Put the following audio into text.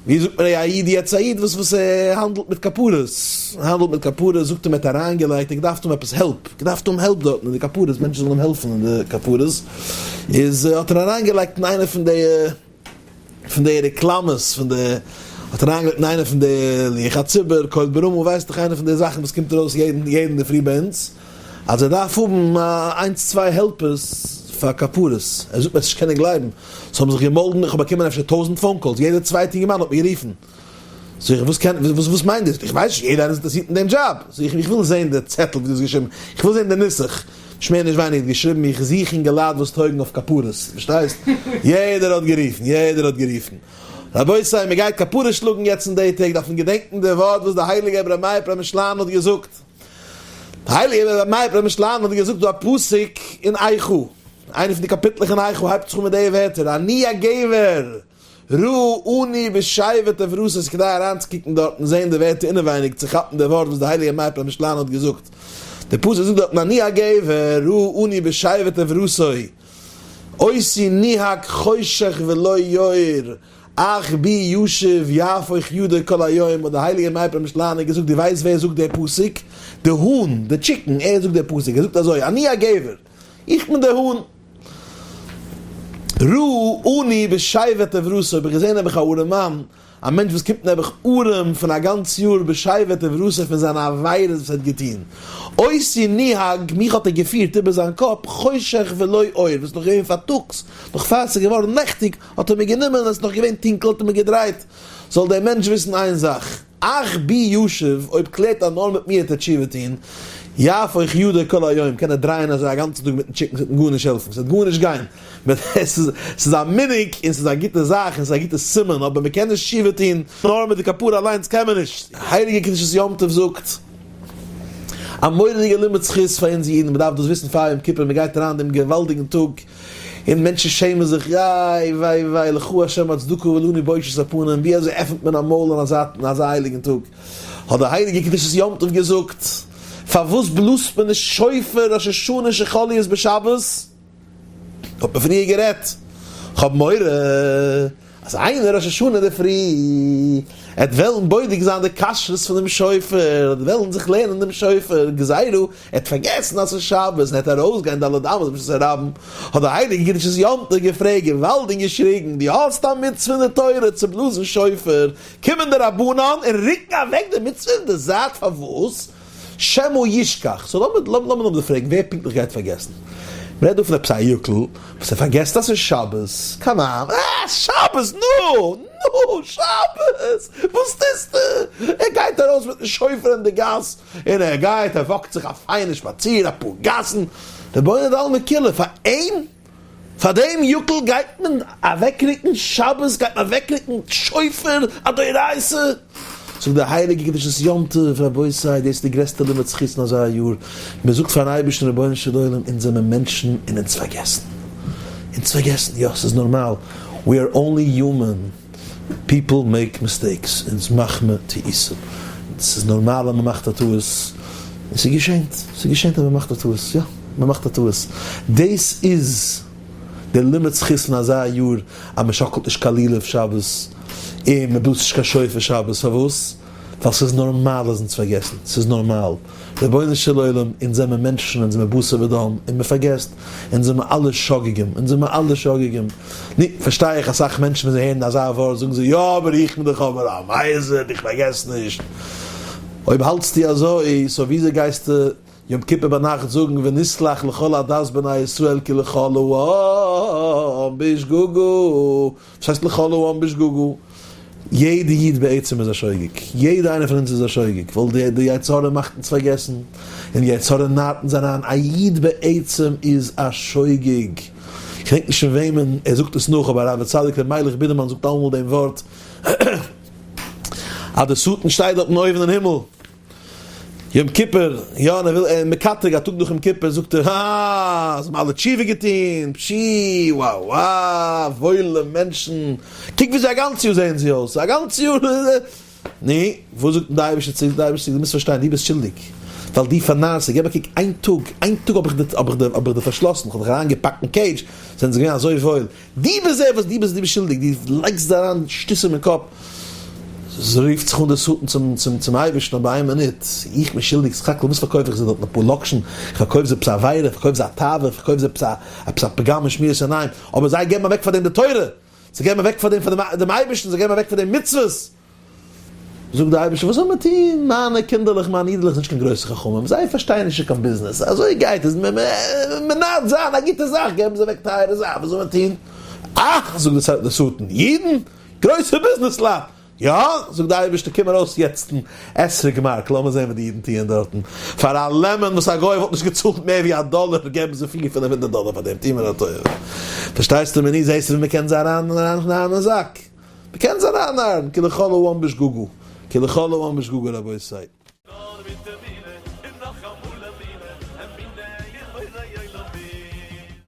ווי זאגט מען א איד יעצט א איד וואס וואס האנדלט מיט כפרות, האנדלט מיט כפרות, זאגט ער מען האט אריינגעלייגט ער געדארפט האבן עפעס help, געדארפט האבן help דארטן אין די כפרות, מענטשן זאלן אים העלפן אין די כפרות, איז האט ער אריינגעלייגט אין איינע פון די פון די רעקלאמעס פון די האט ער אריינגעלייגט אין איינע פון די לוח הציבור, קול ברמה, ווייסט דאך איינע פון די זאכן וואס קומט ארויס יעדן יעדן אינדערפרי ביי אונז. אז ער דארף האבן איינס צוויי helpers פאר כפרות, ער זאגט מיר נישט קענען גלייבן, ס'האבן זיך געמאלדן, איך האב באקומען אפשר טויזענט phone calls, יעדער צווייטע אינגערמאן האט מיר גערופן, זאג איך וואס קען וואס וואס מיינט דאס, איך ווייס נישט, יעדער איינער איז אינטערעסירט אין דעם דזשאב, זאג איך איך וויל זען די צעטל ווי דו האסט געשריבן, איך וויל זען די נוסח, נישט מער נישט ווייניגער האט געשריבן איך זוך אינגעלייט וואס טויגן אויף כפרות, פארשטייסט? יעדער האט גערופן, יעדער האט גערופן, רבותי מען גייט כפרות שלאגן יעצט אין די טעג, דארף מען געדענקן די ווארט וואס די הייליגע רבי מאיר פרעמישלאן האט געזאגט. הייליגער רבי מאיר פרעמישלאן האט געזאגט דא א פסוק אין איכה, איינע פון די קאפיטלעך אין איכה הייבט זיך אן מיט די ווערטער אני הגבר ראה עני בשבט עברתו, ס'איז כדאי אריינצוקוקן דארט און זען די ווערטער אינעווייניג צו כאפן די ווארט וואס די הייליגער מאיר פרעמישלאן האט געזאגט, די פסוק זאגט דארטן אני הגבר ראה עני בשבט עברתו אותי נהג חושך ולא יאור אך בי ישוב יהפוך ידו כל היום האט די הייליגער מאיר פרעמישלאנער געזאגט דו ווייסט ווער זאגט די פסוק? די האן, די chicken, ער זאגט די פסוק, ער זאגט אזוי אני הגבר, איך בין די האן, ראה עני בשבט עברתו, האב איך געזען נעבעך א ארעמאן, א מענטש וואס קומט נעבעך ארעם פון א גאנץ יאר בשבט עברתו פון זיינע עבירות וואס ער האט געטון, אותי נהג, מיך האט ער געפירט איבער זיין קאפ, חושך ולא אור, וואס איז נאך געווען פארטאגס, נאך פאר עס איז געווארן לעכטיג, האט ער מיר גענומען, עס איז נאך געווען טונקל האט ער מיר געדרייט, זאל דער מענטש וויסן איין זאך, אך בי ישוב, אויב קלערט ער נאר מיט מיר וועט ער תשובה טון, יהפוך ידו כל היום, קען ער דרייען אזוי א גאנצן טאג מיטן chicken, ס'וועט אים גארנישט העלפן, ס'וועט גארנישט גיין, ס'איז א מנהג און ס'איז א גוטע זאך און ס'איז א גוטע סימן, אבער מ'קען נישט תשובה טון נאר מיט די כפרה אליינס קען מען נישט. הייליגע קדושת יום טוב זאגט א מורא'דיגע לימוד זכות פאר אונז אידן, מ'דארף דאס וויסן פאר יום כיפור, מ'גייט אריין דעם געוואלדיגן טאג, און מענטשן שעמען זיך, איי וויי וויי, לך ה' הצדקה ולנו בושת הפנים, ווי אזוי עפנט מען א מויל אין אזא אין אזא הייליגן טאג? האט דער הייליגער קדושת יום טוב געזאגט, פארוואס בלאזט מען נישט שופר ראש השנה שחל להיות בשבת? האט מען פריער גערעדט, כ'האב מורא אז איינער ראש השנה אינדערפרי עט וועלן בודק זיין די כשרות פון דעם שופר, עט וועלן זיך לערנען דעם שופר, גזירה, עט פארגעסן אז ס'איז שבת און עט ארויסגיין ד' אמות ברשות הרבים, האט דער הייליגער קדושת יום טוב געפרעגט געוואלד און געשריגן, דו האסט א מצוה אין די תורה צו בלאזן שופר, קומען די רבנן און רוקן אוועק די מצוה אין די זייט פארוואס? שמא ישכח, so לאמיר לאמיר נאר פרעגן ווער פונקטליך גייט פארגעסן? מ'רעדט דא פון עפעס א יוקל וואס ער פארגעסט אז ס'איז שבת, come on, אה שבת נו נו שבת וואס טוסטו? ער גייט ארויס מיטן שופר אין די גאס און ער גייט ער walk ט זיך א פיינע שפאציר אפאר גאסן, רבונו דעלמא כולא פאר אים? פאר דעם יוקל גייט מען אוועקרוקן שבת? גייט מען אוועקרוקן שופר א דאורייתא? זאגט דער הייליגער קדושת יום טוב, רבותי דאס איז די גרעסטע לימוד זכות אין אזא יאר, מען זאגט פארן אייבערשטן רבונו של עולם אונז זעמער מענטשן און אונז פארגעסן, אונז פארגעסן, יא ס'איז נארמאל, we are only human, people make mistakes, אונז מאך מיר טעותים, ס'איז נארמאל אז מען מאכט א טעות, און ס'געשענט, ס'געשענט אז מען מאכט א טעות, יא מען מאכט א טעות, דאס איז דער לימוד זכות פון אזא יאר אז מען שאקלט נישט קיין לולב שבת און מען בלאזט נישט קיין שופר שבת, פארוואס? ווייל ס'איז נארמאל אז אונז פארגעסן, ס'איז נארמאל, רבונו של עולם אונז זעמער מענטשן, אונז זעמער בשר ודם, און מען פארגעסט, אונז זעמער אלע שוגגים, אונז זעמער אלע שוגגים, נו, פארשטיי איך אסאך מענטשן ווען זיי הערן אזא ווארט זאגן זיי יא אבער איך בין דאך אבער א מזיד, איך פארגעס נישט, אויב האלטסטו אזוי, so וויאזוי גייסטו יום כיפור ביינאכט זאגן ונסלח לכל עדת בני ישראל כי לכל העם בשגגה, וואס הייסט לכל העם בשגגה? יעדע איד בעצם איז א שוגג, יעדע איינער פון אונז איז א שוגג, ווייל די יצר הרע מאכט אונז פארגעסן, און די יצר הרע נארט אונז אריין, א איד בעצם איז א שוגג, כ'דענק נישט פון וועמען ער זאגט עס נאך, אבער הרב הצדיק ר' מיילעך בידערמאן זאגט אלעמאל דעם ווארט, אז דער שטן שטייט דארטן אויבן אין הימל, יום כיפור, יא, און ער וויל, ער מקטרג א טאג נאך יום כיפור, זאגט ער, הא, זיי האבן אלע תשובה געטון, פשי, וואו, וואו, וואוילע מענטשן, קוק וויאזוי א גאנץ יאר זעען זיי אויס, א גאנץ יאר, נו, וואס זאגט די אייבערשטער צו, די אייבערשטער זאגט, דו מוזט פארשטיין, דו ביסט שולדיג, ווייל דו פארנארסט זיי, געב א קוק, איין טאג, איין טאג האב איך דיר, האב איך דיר, האב איך דיר פארשלאסן, איך האב דיך אריינגעפאקט אין cage, זענען זיי געווען אזוי וואויל, דו ביסט דער וואס, דו ביסט, דו ביסט שולדיג, דו לייגסט זיי אריין שטותים אין קאפ. רופט זיך אן דער שטן צום צום צום אייבערשטן, אבער איין מינוט, איך בין שולדיג, סך הכל וואס פארקויף איך זיי דארטן אפאר לאקשן, איך פארקויף זיי עפעס א עבירה, איך פארקויף זיי א תאווה, איך פארקויף זיי עפעס א עפעס א פגם אין שמירת עיניים, אבער זיי געבן אוועק פאר דעם די תורה, זיי געבן אוועק פאר דעם פאר דעם אייבערשטן, זיי געבן אוועק פאר דעם מצוות. זאגט דער אייבערשטער, וואס זאל מען טון, מיינע קינדערלעך, מיינע אידעלעך זענען נישט קיין גרויסע חכמים, זיי פארשטייען נישט אין קיין ביזנעס, אזוי גייט עס, מען זיין א גוטע זאך, געבן זיי אוועק טייערע זאכן, וואס זאל מען טון? אך, זאגט דער שטן, אידן? גרויסע ביזנעסלייט! יא, זאגט דער אייבערשטער, קום ארויס יעצט אין אתרוג מארק, לאמיר זען וואס די אידן טוען דארטן, פאר א לעמאן וואס א גוי וואלט נישט געצאלט מער ווי א דאלער, געבן זיי פיר פינף הונדערט דאלער פאר דעם, טו מיר א טובה, פארשטייסטו מיר נישט, זעסטו ווי מען קען זיי ארייננארן אין זאק, מען קען זיי ארייננארן, כי לכל העם בשגגה, כי לכל העם בשגגה רבותי.